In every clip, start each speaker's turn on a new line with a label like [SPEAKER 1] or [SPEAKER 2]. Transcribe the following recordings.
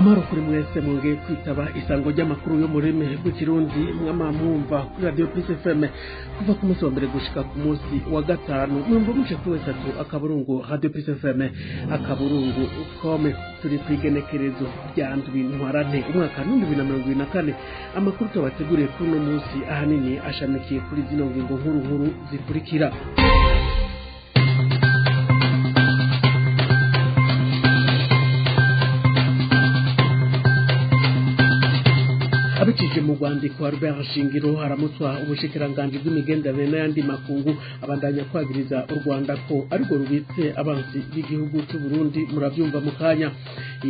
[SPEAKER 1] Amahoro kuri mwese mwongeye kwitaba isango ry'amakuru yo mu rurimi rw'ikirundi mwamamwumva kuri Radio Plus FM kuva ku munsi wa mbere gushika ku munsi wa gatanu. Mwumva muce kuri wesatu akaburungu Radio Plus FM akaburungu com. Turi kw'igenekerezo rya ndwi ntwarante umwaka 2024. Amakuru tubateguriye kuri uno munsi ahanini ashamikiye kuri zino ngingo nkuru nkuru zikurikira. Abicishije mu rwandiko Albert Shingiro haramutswa ubushikiranganji bw'imigenderanire n'ayandi makungu abandanya kwagiriza u Rwanda ko arirwo rubitse abansi b'igihugu c'u Burundi. Muravyumva mu kanya.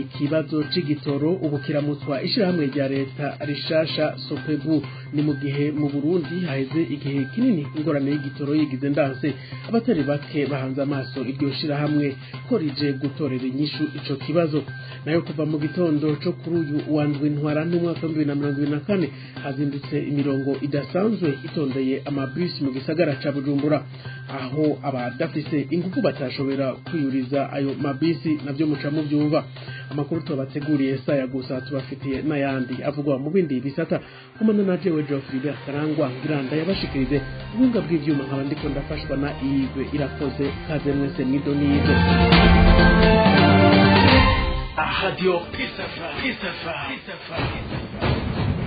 [SPEAKER 1] Ikibazo c'igitoro ubu kiramutswa ishirahamwe rya leta rishasha Sopebu. Ni mu gihe mu Burundi haheze igihe kinini ingorane y'igitoro yigize ndanse, abatari bake bahanze amaso iryo shirahamwe ko rije gutorera inyishu ico kibazo. Nayo kuva mu gitondo co kuri uyu wa ndwi ntwarante umwaka 2024 hazindutse imirongo idasanzwe itondeye amabisi mu gisagara ca Bujumbura, aho abadafise ingufu batashobora kwiyuriza ayo mabisi, navyo muca muvyumva. Amakuru tubateguriye saya gusa tubafitiye n'ayandi avugwa mu bindi bisata. Kumana na jewe Geoffrey Karangwa ngiranda yabashikirize ubunga bw'ivyuma, nkaba ndiko ndafashwa na Yves Irakoze. Kaze mwese mwidonido.
[SPEAKER 2] Radio Peace FM, Peace FM, Peace FM.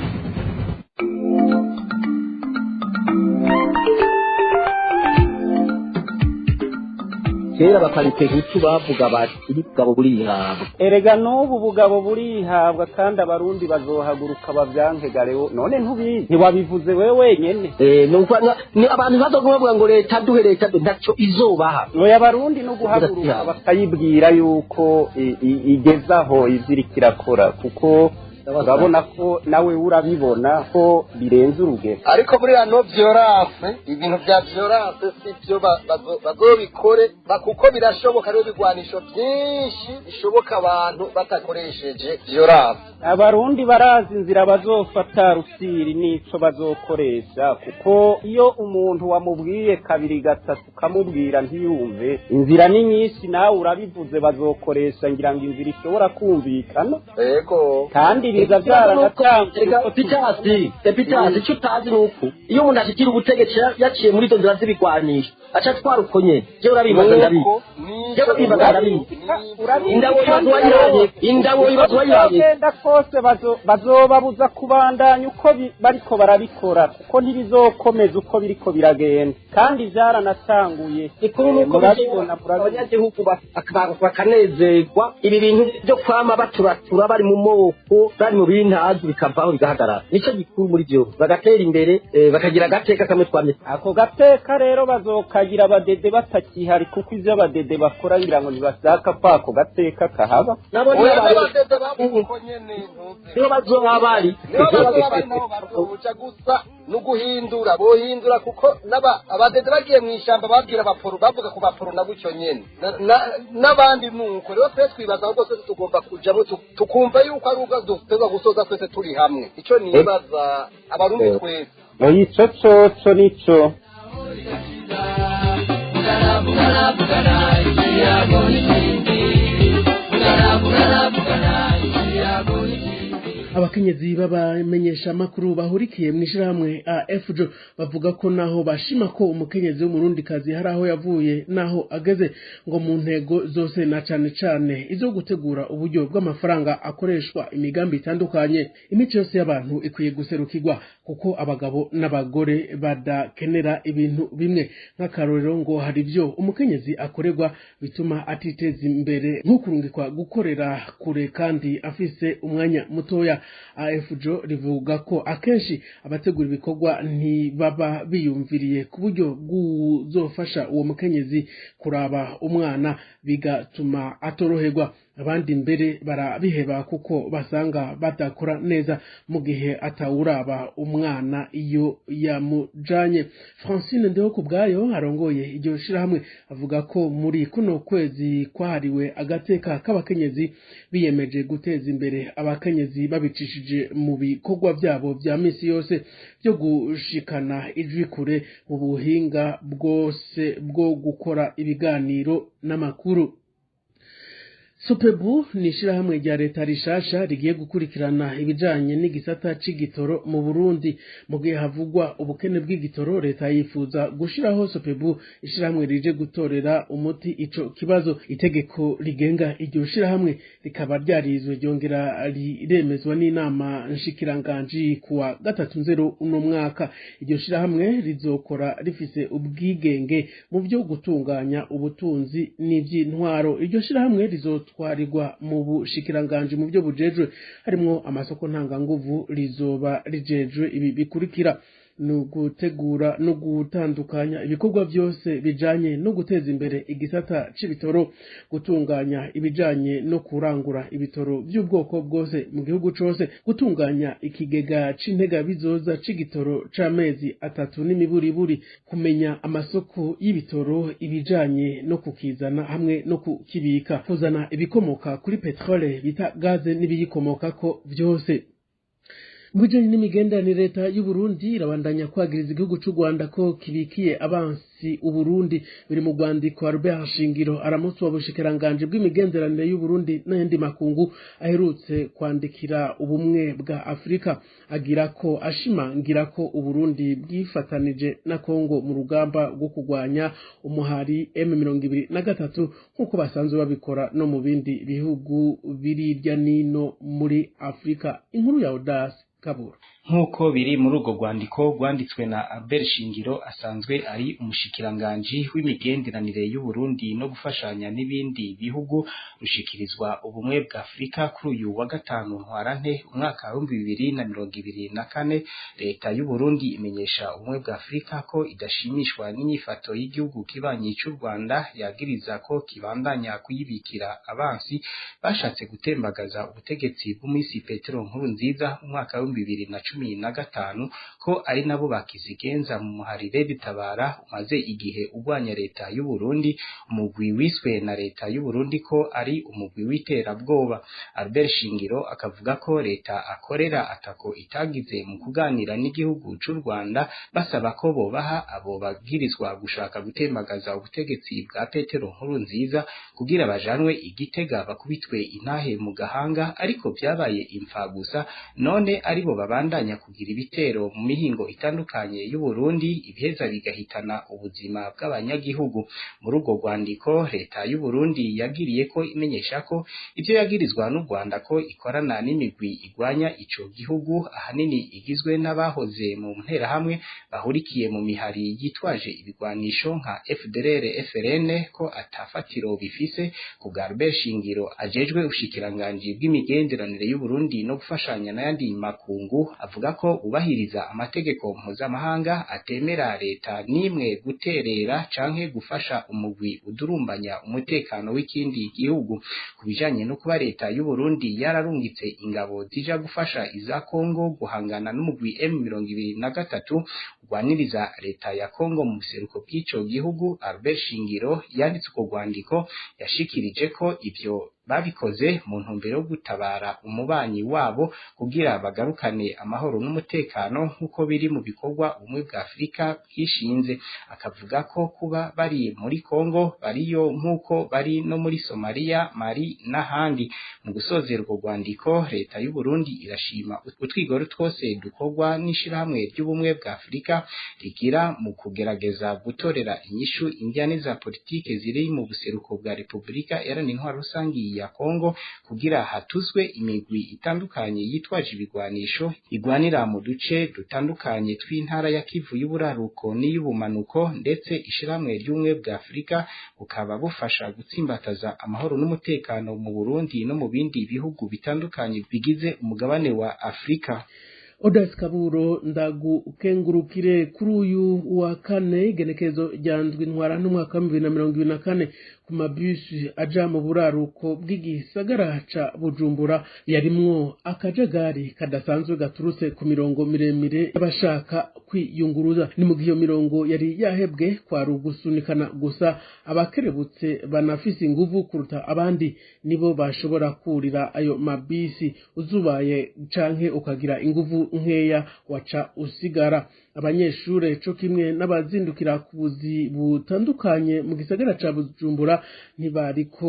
[SPEAKER 3] Kera abaparitehutu bavuga bati ubugabo burihabwa.
[SPEAKER 4] Erega n'ubu bugabo burihabwa, kandi abarundi bazohaguruka bavyanke garewo. None ntubizi, ntiwabivuze wewe wenyene.
[SPEAKER 3] Nuko ni abantu bazovuga ngo leta duhe, leta ntaco izobaha.
[SPEAKER 4] Oya, abarundi no guhaguruka bakayibwira yuko igezaho ivyo irakora, kuko urabona ko nawe urabibona ko birenze urugero.
[SPEAKER 5] Ariko muri ano violence, ibintu vya violence si byo bazobikore, kuko birashoboka. Rero bigwanisho byinshi bishoboka abantu batakoresheje violence.
[SPEAKER 4] Abarundi barazi inzira bazofata rusiri n'ico bazokoresha, kuko iyo umuntu wamubwiye kabiri gatatu ukamubwira ntiyumve, inzira ni nyinshi. Nawe urabivuze, bazokoresha ngira ngo inzira ishobora kumvikana.
[SPEAKER 5] Yego,
[SPEAKER 4] kandi biza byaranatanzwe.
[SPEAKER 3] Epitasi, Epitasi, icyo utazi ni uko iyo umuntu ashikira ubutegetsi yaciye muri izo nzira z'ibigwanisho aca atwara uko nyene. Jewe urabibaza ndabizi, jewe urabibaza ndabizi. Indabo ibibazo wayihaye, indabo ibibazo wayihaye.
[SPEAKER 4] Bagenda kose bazobabuza kubandanya uko bariko barabikora, kuko ntibizokomeza uko biriko biragenda, kandi vyaranatanguye.
[SPEAKER 3] Ikuru nuko abanyagihugu bakanezerwa, ibi bintu byo kwama baturatura bari mu moko, bari mu bintazi, bikavaho bigahagarara. Nico gikuru muri byo, bagatera imbere, bakagira agateka kamwe twamye.
[SPEAKER 4] Ako gateka rero bazokagira abadede batakihari, kuko ivyo abadede bakora ngira ngo ntibashaka ko ako gateka kahaba.
[SPEAKER 3] Nabo
[SPEAKER 5] abadede bavuga nyene
[SPEAKER 3] nibo bazoba bari,
[SPEAKER 5] nibo bazoba bari, nabo bazoja gusa nuguhindura, bohindura, kuko naba abadede bagiye mw'ishamba babwira abaporo, bavuga ku baporo na gutyo nyene n'abandi. Nuko rero twe twibaza ahubwo twese tugomba kujamo, tukumva yuko ari ubwo duteza gusoza twese turi hamwe. Ico nibaza abarundi twese.
[SPEAKER 4] Oya, ico coco nico.
[SPEAKER 1] Abakenyezi b'abamenyesha makuru bahurikiye mu ishirahamwe AFJ bavuga ko naho bashima ko umukenyezi w'umurundikazi hari aho yavuye naho ageze, ngo mu ntego zose na cane cane izo gutegura uburyo bw'amafaranga akoreshwa imigambi itandukanye, imico yose y'abantu ikwiye guserukirwa, kuko abagabo n'abagore badakenera ibintu bimwe. Nk'akarorero, ngo hari ibyo umukenyezi akorerwa bituma atiteza imbere, nko kurungikwa gukorera kure kandi afise umwanya mutoya. AFJ rivuga ko akenshi abategura ibikorwa ntibaba biyumviriye ku buryo bw'uzofasha uwo mukenyezi kuraba umwana, bigatuma atoroherwa. Abandi mbere barabiheba kuko basanga badakora neza mu gihe atawuraba umwana iyo yamujanye. Francine Ndeho kubwayo arongoye iryo shirahamwe avuga ko muri kuno kwezi kwahariwe agateka k'abakenyezi biyemeje guteza imbere abakenyezi babicishije mu bikorwa byabo vya misi yose byo gushikana ijwi kure mu buhinga bwose bwo gukora ibiganiro n'amakuru. Sopebu ni ishirahamwe rya leta rishasha rigiye gukurikirana ibijanye n'igisata c'igitoro mu Burundi. Mu gihe havugwa ubukene bw'igitoro, leta yifuza gushiraho Sopebu, ishirahamwe rije gutorera umuti ico kibazo. Itegeko rigenga iryo shirahamwe rikaba ryarizwe ryongera riremezwa n'inama nshikiranganji kuwa 3 nzero uno mwaka. Iryo shirahamwe rizokora rifise ubwigenge mu vyo gutunganya ubutunzi n'ivy'intwaro. Iryo shirahamwe rizotwarirwa mu bushikiranganji mu byo bujejwe harimwo amasoko ntanganguvu. Rizoba rijejwe ibi bikurikira: ni ugutegura no gutandukanya ibikorwa byose bijanye no guteza imbere igisata c'ibitoro, gutunganya ibijanye no kurangura ibitoro by'ubwoko bwose mu gihugu cose, gutunganya ikigega c'integabizoza c'igitoro c'amezi 3 n'imiburiburi, kumenya amasoko y'ibitoro, ibijanye no kukizana hamwe no kukibika, kuzana ibikomoka kuri petrole bita gaze n'ibiyikomokako vyose. Mu bijanye n'imigenderanire, leta y'u Burundi irabandanya kwagiriza igihugu c'u Rwanda ko kibikiye abansi Uburundi. Biri mu rwandiko Albert Shingiro aramutse wa bushikiranganji bw'imigenderanire y'u Burundi n'ayandi makungu aherutse kwandikira Ubumwe bwa Afurika, agira ko ashimangira ko Uburundi bwifatanije na Kongo mu rugamba rwo kurwanya umuhari M23, nk'uko basanzwe babikora no mu bindi bihugu biri hirya nino muri Afurika. Inkuru ya Audace Kabura.
[SPEAKER 6] Nk'uko biri muri urwo rwandiko rwanditswe na Albert Shingiro, asanzwe ari umushikiranganji w'imigenderanire y'u Burundi no gufashanya n'ibindi bihugu, rushikirizwa Ubumwe bwa Afurika kuri uyu wa 5 Ntwarante umwaka wa 2024, leta y'u Burundi imenyesha Ubumwe bwa Afurika ko idashimishwa n'inyifato y'igihugu kibanyi c'u Rwanda, yagiriza ko kibandanya kuyibikira abansi bashatse gutembagaza ubutegetsi bw'umwisi Petero Nkurunziza mu mwaka wa 2015, ko ari nabo bakizigenza mu muharire bitabara umaze igihe urwanya leta y'u Burundi, umugwi wiswe na leta y'u Burundi ko ari umugwi w'iterabwoba. Albert Shingiro akavuga ko leta akorera atako itagize mu kuganira n'igihugu c'u Rwanda, basaba ko bobaha abo babwirizwa gushaka gutembagaza ubutegetsi bwa Petero Nkurunziza kugira bajanwe igitega bakubitwe intahe mu gahanga, ariko vyabaye imfa gusa, none aribo babandanya kugira ibitero mu mihingo itandukanye y'u Burundi, ibiheza bigahitana ubuzima bw'abanyagihugu. Muri urwo rwandiko, leta y'u Burundi yagiriye ko imenyesha ko ivyo yagirizwa n'u Rwanda ko ikorana n'imigwi igwanya ico gihugu, ahanini igizwe n'abahoze mu nterahamwe bahurikiye mu mihari yitwaje ibigwanisho nka FDLR, FRN, ko atafatiro bifise. Ku bwa Albert Shingiro ajejwe ubushikiranganji bw'imigenderanire y'u Burundi no gufashanya n'ayandi makungu, avuga ko ubahiriza amategeko mpuzamahanga atemera leta n'imwe guterera canke gufasha umugwi udurumbanya umutekano w'ikindi gihugu. Ku bijanye no kuba leta y'u Burundi yararungitse ingabo zija gufasha iza Kongo guhangana n'umugwi M23 urwaniriza leta ya Kongo mu buseruko bw'ico gihugu, Albert Shingiro yanditse urwo rwandiko yashikirije ko ivyo babikoze mu ntumbero yo gutabara umubanyi wabo kugira bagarukane amahoro n'umutekano, nk'uko biri mu bikorwa Ubumwe bwa Afurika bwishinze. Akavuga ko kuba bari muri Kongo bariyo nk'uko bari no muri Somalia, Mali n'ahandi. Mu gusozera urwo rwandiko, leta y'u Burundi irashima utwigoro twose dukorwa n'ishirahamwe ry'Ubumwe bwa Afurika rigira mu kugerageza gutorera inyishu indyane za politike ziri mu buseruko bwa Repubulika Iharanira Intwaro Rusangi ya Kongo, kugira hatuzwe imigwi itandukanye yitwaje ibigwanisho igwanira mu duce dutandukanye tw'intara ya Kivu y'uburaruko n'iy'ubumanuko, ndetse ishirahamwe ry'Ubumwe bwa Afurika bukaba bufasha gutsimbataza amahoro n'umutekano mu Burundi no mu bindi bihugu bitandukanye bigize umugabane wa Afurika.
[SPEAKER 1] Odas Kaburo, ndagukengurukire. Kuri uyu wa kane, igenekerezo rya 7 Ntwarante umwaka wa 2024, ku mabisi aja mu buraruko bw'igisagara ca Bujumbura yarimwo akajagari kadasanzwe gaturutse ku mirongo miremire y'abashaka kwiyunguruza. Ni mu gihe iyo mirongo yari yahebwe, kwari ugusunikana gusa. Abakerebutse banafise inguvu kuruta abandi nibo bashobora kurira ayo mabisi. Uzubaye canke ukagira inguvu nkeya, waca usigara. Abanyeshure co kimwe n'abazindukira ku buzi butandukanye mu gisagara ca Bujumbura ntibariko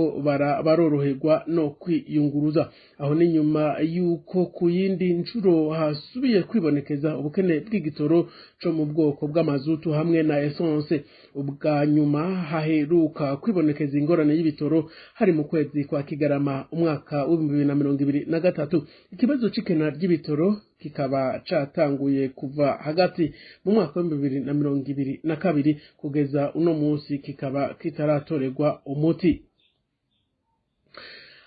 [SPEAKER 1] baroroherwa no kwiyunguruza. Aho ni nyuma yuko ku yindi nshuro hasubiye kwibonekeza ubukene bw'igitoro co mu bwoko bw'amazutu hamwe na essence. Ubwa nyuma haheruka kwibonekeza ingorane y'ibitoro hari mu kwezi kwa Kigarama umwaka w'2023. Ikibazo c'ikena ry'ibitoro kikaba catanguye kuva hagati mu mwaka w'2022 kugeza uno munsi kikaba kitaratorerwa umuti.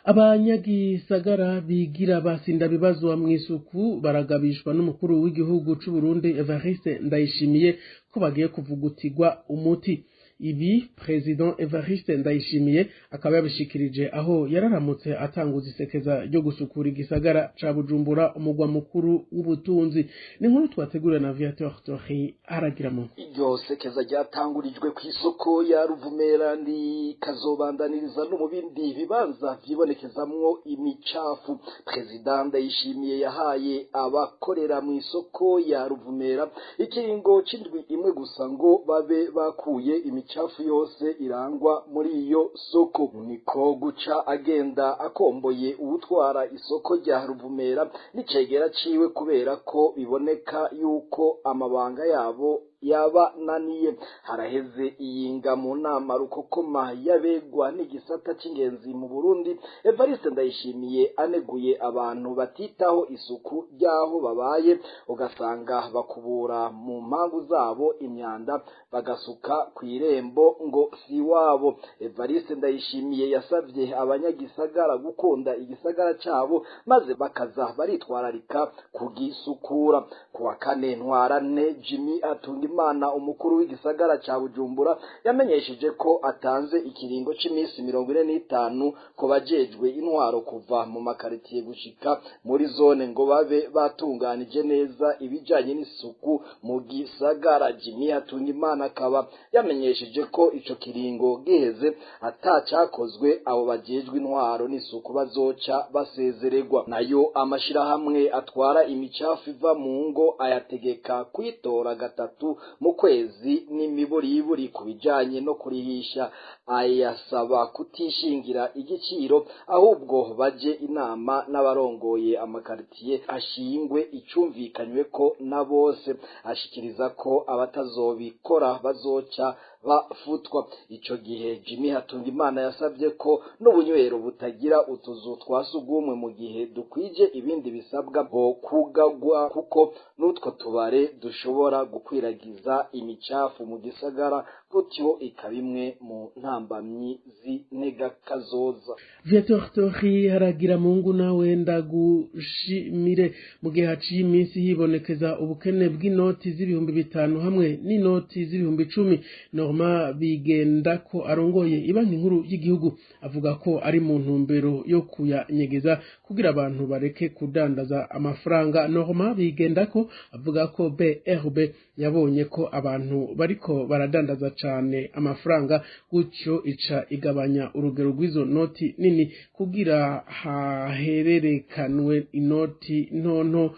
[SPEAKER 1] Abanyagisagara bigira basinda bibazwa mu isuku baragabishwa n'umukuru w'igihugu c'u Burundi Evariste Ndayishimiye ko bagiye kuvugutirwa umuti. Ibi President Evariste Ndayishimiye akaba yabishikirije aho yararamutse atanguza isekeza ryo gusukura igisagara ca Bujumbura, umugwa mukuru w'ubutunzi. Ni inkuru twateguriwe na Viateur Tori Haragiramo.
[SPEAKER 7] Iryo sekeza ryatangurijwe ku isoko ya Ruvumera rikazobandaniriza no mu bindi bibanza vyibonekezamwo imicafu. President Ndayishimiye yahaye abakorera mu isoko ya Ruvumera ikiringo c'indwi imwe gusa ngo babe bakuye imicafu yose irangwa muri iyo soko. Niko guca agenda akomboye uwutwara isoko rya Ruvumera n'icegera ciwe, kubera ko biboneka yuko amabanga yabo yaba naniye. Haraheze iyinga mu nama rukokoma y'abegwa n'igisata c'ingenzi mu Burundi, Evariste Ndayishimiye aneguye abantu batitaho isuku ry'aho babaye, ugasanga bakubura mu mpangu zabo imyanda bagasuka kw'irembo ngo si iwabo. Evariste Ndayishimiye yasavye abanyagisagara gukunda igisagara cabo maze bakaza baritwararika kugisukura. Kuwa kane Ntwarante, Jimmy Hatungimana, umukuru w'igisagara ca Bujumbura, yamenyesheje ko atanze ikiringo c'imisi 45 ku bajejwe intwaro kuva mu makaritiye gushika muri zone ngo babe batunganije neza ibijanye n'isuku mu gisagara. Jimmy Hatungimana akaba yamenyesheje ko ico kiringo giheze atacakozwe abo bajejwe intwaro n'isuku bazoca basezeregwa. Nayo amashirahamwe atwara imicafu iva mu ngo ayategeka kwitora gatatu mu kwezi n'imiburiburi ku bijanye no kurihisha, ayasaba kutishingira igiciro ahubwo baje inama n'abarongoye amakaritiye ashingwe icumvikanywe ko na bose. Ashikiriza ko abatazobikora bazoca bafutwa. Ico gihe Jimmy Hatungimana yasavye ko n'ubunywero butagira utuzu twa sugumwe mu gihe dukwije ibindi bisabwa bwo kugagwa, kuko n'utwo tubare dushobora gukwiragiza imicafu mu gisagara, gutyo ikaba imwe mu ntambamyi z'integakazoza.
[SPEAKER 1] Viateur Tori haragira mungu nawe ndagushimire. Mu gihe haciye iminsi hibonekeza ubukene bw'inoti z'5,000 hamwe n'inoti z'10,000, Norma bigenda ko arongoye ibanki nkuru y'igihugu avuga ko ari mu ntumbero yo kuyanyegeza kugira abantu bareke kudandaza amafaranga. Norma bigenda ko avuga ko BRB yabonye ko abantu bariko baradandaza cane amafaranga, gutyo ica igabanya urugero rw'izo noti nini kugira hahererekanwe inoti ntonto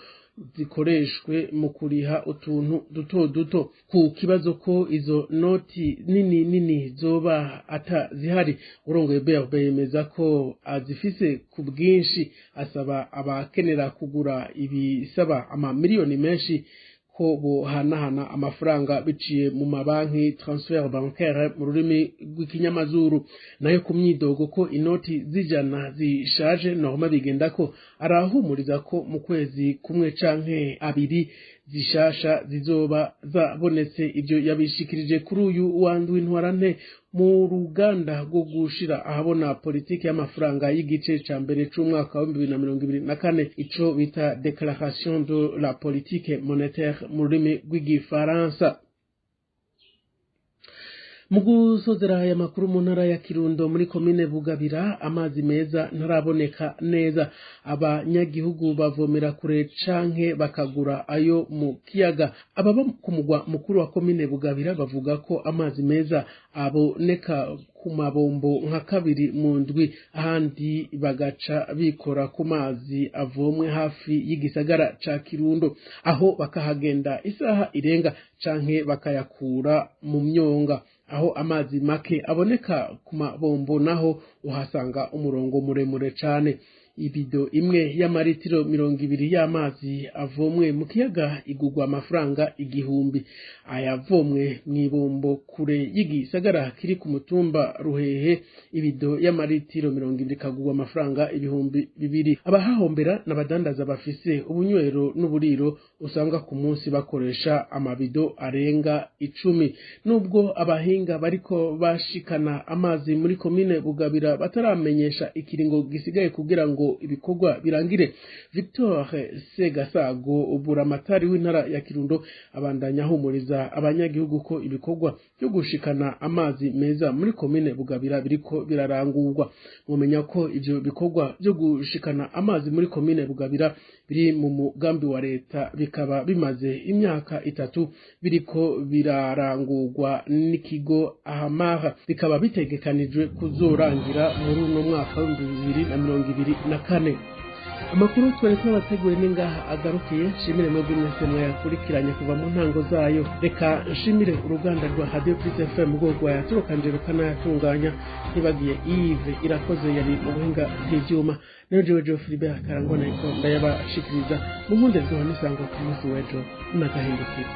[SPEAKER 1] zikoreshwe mu kuriha utuntu duto duto. Ku kibazo ko izo noti nini nini zoba atazihari, urongoye BRB yemeza ko azifise ku bwinshi, asaba abakenera kugura ibisaba amamiliyoni menshi ko bohanahana amafaranga biciye mu mabanki, transfert bancaire mu rurimi rw'ikinyamazuru. Nayo ku myidogo ko inoti z'ijana zishaje, Norma bigenda ko arahumuriza ko mu kwezi kumwe canke abiri zishasha zizoba zabonetse. Ivyo yabishikirije kuri uyu wa ndwi Ntwarante mu ruganda rwo gushira ahabona politiki y'amafaranga y'igice ca mbere c'umwaka wa 2024, ico bita déclaration de la politique monétaire mu rurimi rw'igifaransa. Mu gusozera aya makuru, mu ntara ya Kirundo muri komine Bugabira amazi meza ntaraboneka neza. Abanyagihugu bavomera kure canke bakagura ayo mu kiyaga. Ababa ku mugwa mukuru wa komine Bugabira bavuga ko amazi meza aboneka ku mabombo nka kabiri mu ndwi, ahandi bagaca bikora ku mazi avomwe hafi y'igisagara ca Kirundo, aho bakahagenda isaha irenga canke bakayakura mu myonga. Aho amazi make aboneka ku mabombo naho uhasanga umurongo muremure cane. Ibido imwe y'amaritiro 20 y'amazi avomwe mu kiyaga igugwa amafaranga 1000. Ayavomwe mw'ibombo kure y'igisagara kiri ku mutumba Ruhehe, ibido y'amaritiro 20 ikagugwa amafaranga 2000. Abahahombera n'abadandaza bafise ubunywero n'uburiro usanga ku munsi bakoresha amabido arenga 10. Nubwo abahinga bariko bashikana amazi muri komine Bugabira bataramenyesha ikiringo gisigaye kugira ngo ibikorwa birangire, Victor Segasago buramatari w'intara ya Kirundo abandanya ahumuriza abanyagihugu ko ibikorwa byo gushikana amazi meza muri komine Bugabira biriko birarangurwa. Mumenya ko ivyo bikorwa byo gushikana amazi muri komine Bugabira biri mu mugambi wa leta, bikaba bimaze imyaka 3 biriko birarangurwa n'ikigo Ahamara, bikaba bitegekanijwe kuzorangira muri uno mwaka wa 2024. Amakuru twari twabateguye ni ngaha agarukiye. Nshimire mwebwe mwese mwayakurikiranye kuva mu ntango zayo. Reka nshimire uruganda rwa Radio Peace FM rwo rwayaturukanje rukanayatunganya, ntibagiye Yves Irakoze yari mu buhinga bw'ivyuma, nayo jewe Geoffrey Philibert Karangwa nariko ndayabashikiriza. Mu nkunde rwoha n'isango ku munsi w'ejo n'agahindukiro.